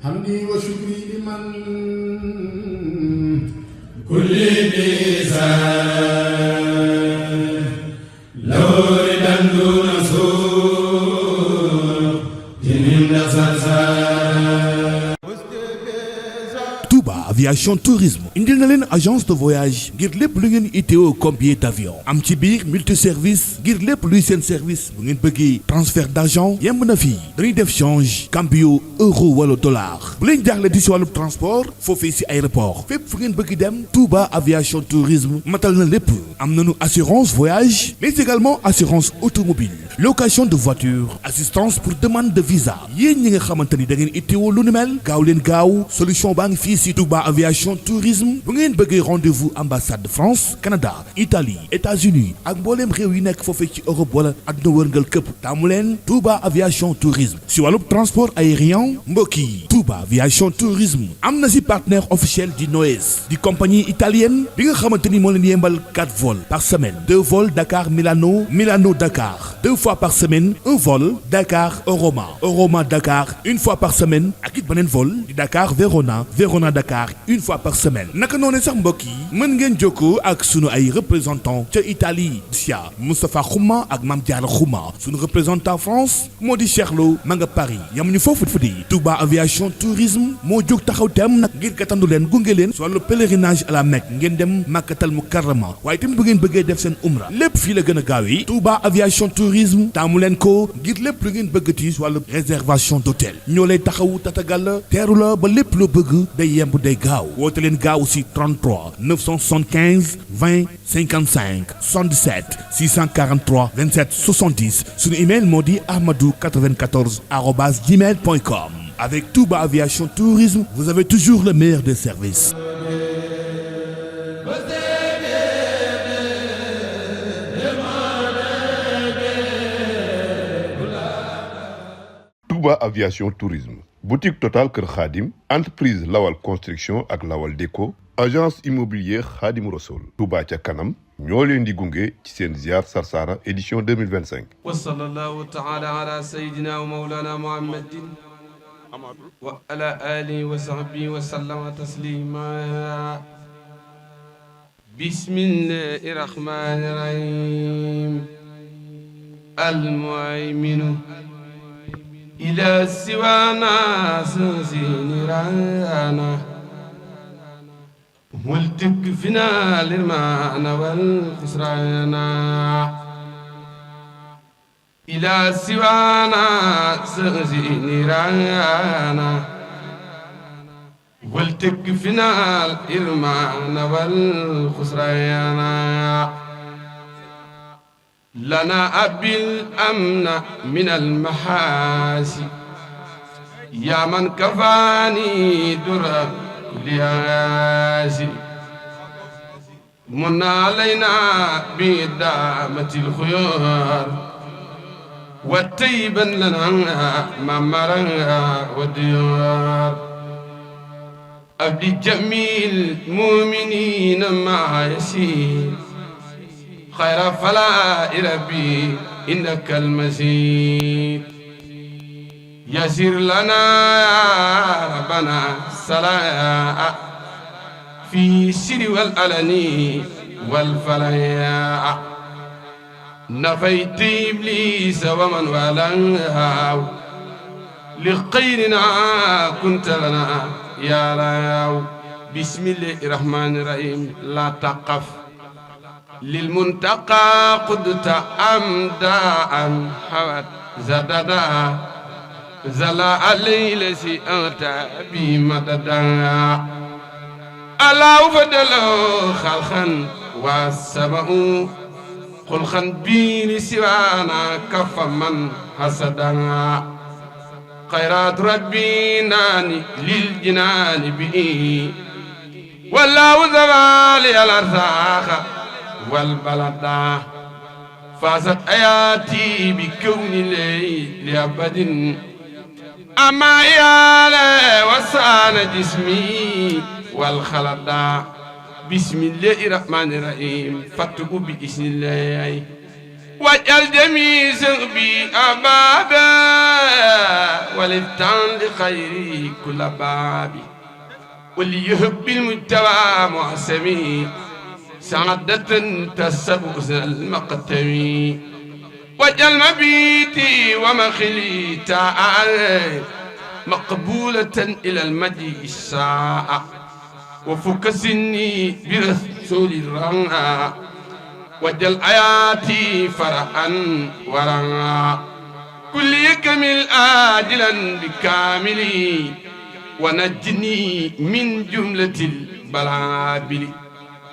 حمدي وشكري لمن كل ميزان لو ردا دون سوء جنين Touba Aviation Tourisme indil na leen agence de voyage ngir lépp lu ngeen itteewoo comme billet d'avion am ci biir multiservice ngir lépp luy seen service bu ngeen bëggee transfert d'argent yemb na fii dañuy def change cambio euro wala dollar bu leen jaaxle di si wàllu transport foofee si aéroport fépp fu ngeen bëgg dem Touba Aviation Tourisme matal na lépp am nañu assurance voyage mais également assurance automobile location de voiture assistance pour demande de visa yéen ñi nga xamante ni da ngeen itteewoo lu ni mel gaaw leen gaaw solution baa ngi fii si Touba Aviation Tourisme bu ngeen bëggee rendez-vous ambassade de France Canada Italie États-Unis ak mbooleem réew yi nekk foofee ci Europe wala àdduna wërngal këpp taamu leen Touba Aviation Tourisme si wàllub transport aérien mbokk yi Touba Aviation Tourisme am na si partenaire officiel di Noes di compagnie italienne bi nga xamante ni moo leen yembal 4 vols par semaine 2 vols Dakar Milano Milano Dakar 2 fois par semaine un vol Dakar Roma Roma Dakar une fois par semaine ak it beneen vol di Dakar Verona Verona Dakar une fois par semaine naka noonu sax mbokk yi mën ngeen jokkoo ak sunu ay représentant ca Italie sia Moustapha Xuma ak Mame Diarra Xuma sunu représentant France moo di Cheikh Lo ma nga Paris yamuñu foofu fu di Touba Aviation Tourisme moo jóg taxaw tem nag ngir gàttandu leen gunge leen sur le pèlerinage à la Mecque ngeen dem Makkatal Mukarrama waaye tamit bu ngeen bëggee def seen umra lépp fii la gën a gaawee Touba Aviation Tourisme taamu leen ko ngir lépp lu ngeen bëggati sur le réservation d'hôtel ñoo lay taxawu tatagal la teeru la ba lépp loo bëgg day yemb day gaaw woote leen gaaw si 33 975 20 55 77 643 27 70 suñu email moo di ahmadou94@gmail.com. Avec Touba Aviation Tourisme, vous avez toujours le meilleur des services. Touba Aviation Tourisme boutique Total Kër Khadim entreprise Lawal Construction ak Lawal Déco agence immobilière Khadim Rassoul Touba ca kanam ñoo leen di gunge ci seen ziar Sarsara édition 2025 wa sallallahu ta'ala ala sayyidina wa mawlana muhammadin wa ala alihi wa sahbihi wa sallama taslima bismillahir rahmanir rahim al-mu'minu إلى سوانا سنسينيرانا والتكفنا للمعنى والخسران إلى سوانا سنسينيرانا والتكفنا للمعنى والخسران لنا أبي الأمن من المحاسي يا من كفاني در لياسي من علينا بدامة الخيار وتيبا لنا ممرا وديار أبدي جميل المؤمنين ما يسير خير فلا ربي إنك المزيد يسر لنا يا ربنا الصلاة في السر والألن والفلاح نفيت إبليس ومن والاه لخيرنا كنت لنا يا راو بسم الله الرحمن الرحيم لا تقف للمنتقى قدت أمداء حوت زددا زلا الليل سئت بمددا الله فدلو خلقا والسماء خلقا بي لسوانا كف من حسدا خيرات ربي ناني للجنان بي والله زوالي الأرزاق والبلد فازت آياتي بكون لي لأبد أما يالي وسان جسمي والخلد بسم الله الرحمن الرحيم فتقوا بإذن الله واجعل جميع سغبي أبابا ولفتان لخيري كل بابي وليهب المجتبى معسمي سعادة تسبز المقتمي واجعل مبيتي ومخلي تعالى مقبولة إلى المجيء الساعة وفك سني برسول الرعا واجعل آياتي فرحا ورعا كل يكمل آجلا بكاملي ونجني من جملة البلابل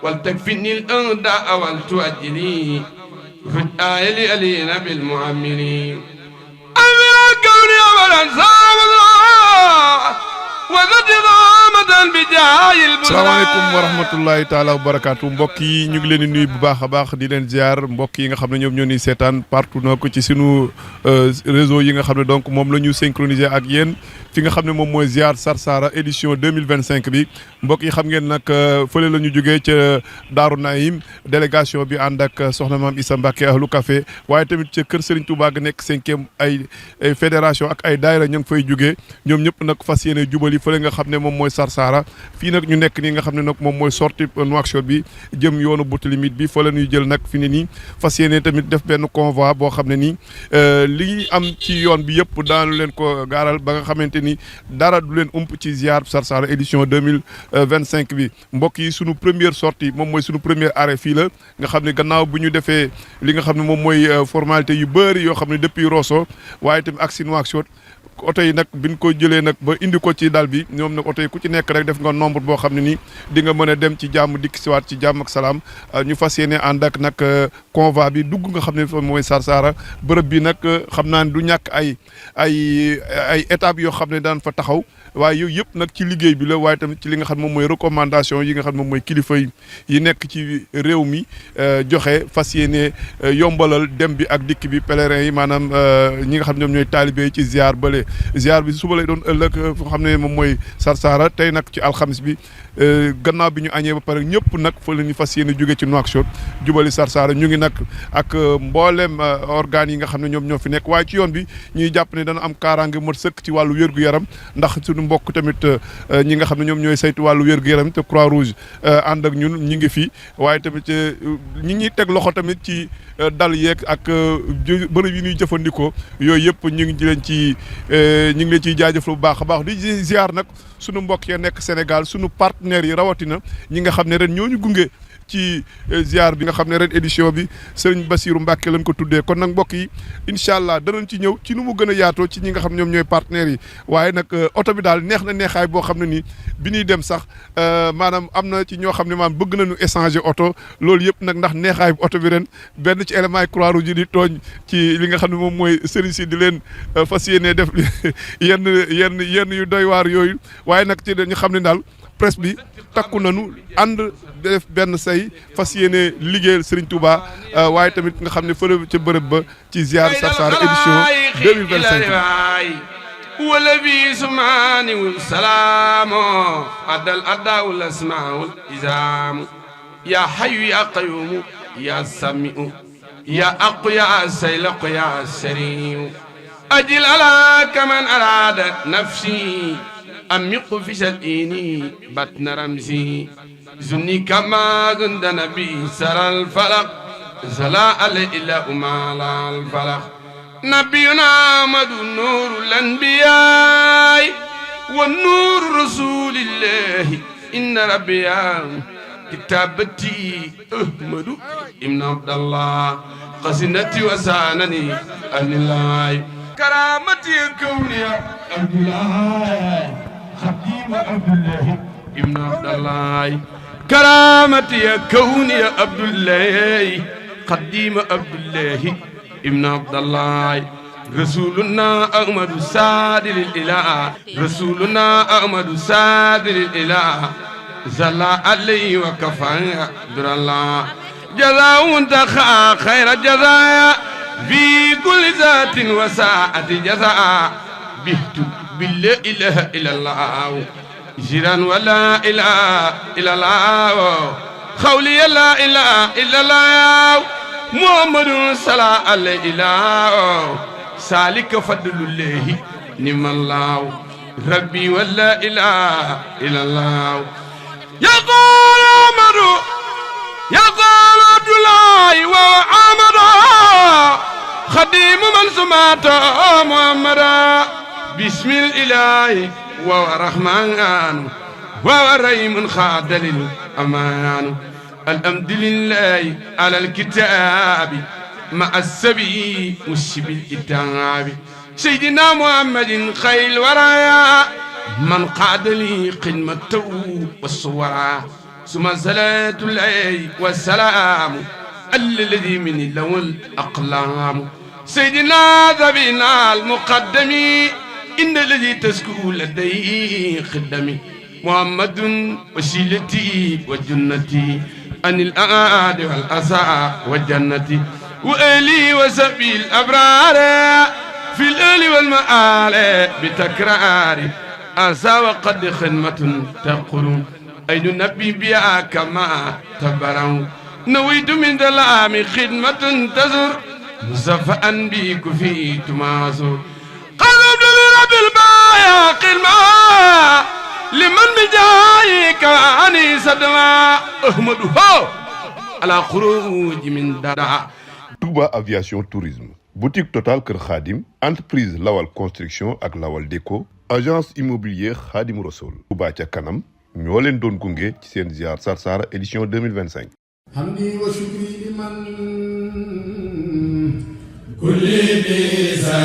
ولتكفني الأعداء ولتؤجلي رجاء لألينا بالمعاملين أمر كوني أولا صامدا وذات غامدا بجاي البلاد. salaamaaleykum wa rahmatullahi taala wa barakaatu mbokk yi ñu ngi leen di nuyu bu baax a baax di leen ziar mbokk yi nga xam ne ñoom ñoo ni seetaan partout na ko ci sunu réseau yi nga xam ne donc moom la ñu synchroniser ak yéen fi nga xam ne moom mooy ziar Sarsara édition 2025 bi mbokk yi xam ngeen nag fële la ñu jógee ca Daaru Naim délégation bi ànd ak soxna maam Issa Mbacké ahlu café waaye tamit ca kër Serigne Touba ga nekk 5e ay fédération ak ay daayira ñu ngi fay jógee ñoom ñëpp nag fas yéene jubali fële nga xam ne moom mooy Sarsara fii nag ñu nekk nii nga xam ne nag moom mooy sortie Nouakchott bi jëm yoonu Boutilimite bi fa la ñuy jël nag fi ne nii fas yéene tamit def benn convoi boo xam ne nii li am ci yoon bi yëpp daanu leen ko gaaral ba nga xamante ni dara du leen ump ci ziar Sarsara édition 2025 bi mbokk yi sunu première sortie moom mooy sunu première arrêt fii la nga xam ne gannaaw bu ñu defee li nga xam ne moom mooy formalité yu bëri yoo xam ne depuis Rosso waaye tamit ak si Nouakchott oto yi nag biñ ko jëlee nag ba indi ko ci dal bi ñoom nag oto yi ku ci nekk rek def nga nombre boo xam ne nii di nga mën a dem ci jàmm dikk siwaat ci jàmm ak salaam ñu fas yéene ànd ak nag convoi bi dugg nga xam ne mooy Sarsara bërëb bi nag xam naa ne du ñàkk ay étapes yoo xam ne daan fa taxaw waaye yooyu yëpp nag ci liggéey bi la waaye tamit ci li nga xam moom mooy recommandation yi nga xam moom mooy kilifa yi nekk ci réew mi joxe fas yéene yombalal dem bi ak dikk bi pèlerin yi maanaam ñi nga xam ñoom ñooy taalibe yi ci ziar bële ziar bi suba lay doon ëllëg foo xam ne moom mooy Sarsara tey nag ci alxamis bi gannaaw bi ñu añee ba pare ñëpp nag fa la ñu fas yéene jóge ci Nouakchott jubali Sarsara ñu ngi nag ak mboolem organes yi nga xam ne ñoom ñoo fi nekk waaye ci yoon bi ñuy jàpp ne dana am kaaraange mat sëkk ci wàllu wér-gu-yaram ndax suñu mbokk tamit ñi nga xam ne ñoom ñooy saytu wàllu wér-gu-yaram te Croix Rouge ànd ak ñun ñi ngi fi waaye tamit ñi ñuy teg loxo tamit ci dal yeeg ak bërëb yi ñuy jëfandikoo yooyu yëpp ñu ngi leen ciy jaajëfal bu baax a baax di ziar nag sunu mbokk ya nekk Sénégal sunu partenaires yi rawatina ñi nga xam ne ren ñoo ñu gunge ci ziar bi nga xam ne ren édition bi Serigne Bassirou Mbacké lañ ko tuddee kon nag mbokk yi incha allah danañ ci ñëw ci nu mu gën a yaatoo ci ñi nga xam ñoom ñooy partenaires yi waaye nag oto bi daal neex na neexaay boo xam ne nii bi ñuy dem sax maanaam am na ci ñoo xam ne maanaam bëgg nañu échanger oto loolu yëpp nag ndax neexaay bi oto bi ren benn ci élément yi Croix-Rouge di tooñ ci li nga xam ne moom mooy Serigne si di leen fas yéenee def yenn yu doy waar yooyu waaye nag ci dañu xam ne daal presse bi takku nañu ànd def benn say fas yéene liggéeyal Serigne Touba waaye tamit nga xam ne fële ca bërëb ba ci ziar Sarsara édition 2025 wala bi sumaani wul salaamu addal addaawul asmaawul isaamu yaa hayyu yaa qayyuumu yaa samiu yaa aqu yaa saylaqu yaa sariu ajil ala kaman araada nafsi أمق في شديني بطن رمزي زني كما قند نبي سر الفلق زلا إلا أمال الفلق نبينا مد نور الأنبياء والنور رسول الله إن ربي كتابتي أحمد ابن عبد الله قسنتي وسانني أهل الله كرامتي كوني عبد الله خديم عبد الله ابن عبد الله كرامتي كوني عبد الله خديم عبد الله ابن عبد الله رسولنا أحمد سادر الإله رسولنا أحمد سادر الإله زلا عليه وكفى در الله جزاء انتخى خير جزاء في كل ذات وساعة جزاء بهت بالله إله إلا الله جيران ولا إله إلا الله قولي لا إله إلا الله محمد صلى الله سالك فضل الله نعم الله ربي ولا إله إلا الله يقول عمر يقول عبد الله وعمر خديم من سمعت محمدا بسم الإله والرحمن ورحيم خاد للأمان الحمد لله على الكتاب مع السبي مشب الكتاب سيدنا محمد خير الورى من قاد لي قمته والصورة ثم صلاة الله والسلام الذي من الأول أقلام سيدنا ذبينا المقدم إن الذي تسكو لديه خدمي محمد وسيلتي وجنتي عن الأعاد والأسى والجنة وآلي وسبيل الأبرار في الآل والمآل بتكرار أسى وقد خدمة تقول أين نبي بها كما تبروا نويت من ظلام خدمة تزر مصفأ بك في تمازر قلب لرب البايا قلما لمن بجايك عني صدما أحمده على خروج من دار. Touba Aviation Tourisme boutique Total Kër Khadim entreprise Lawal Construction ak Lawal Déco agence immobilière Khadim Rassoul Touba ca kanam ñoo leen doon gunge ci seen ziar Sarsara édition 2025. hamdi wa shukri liman kulli bisa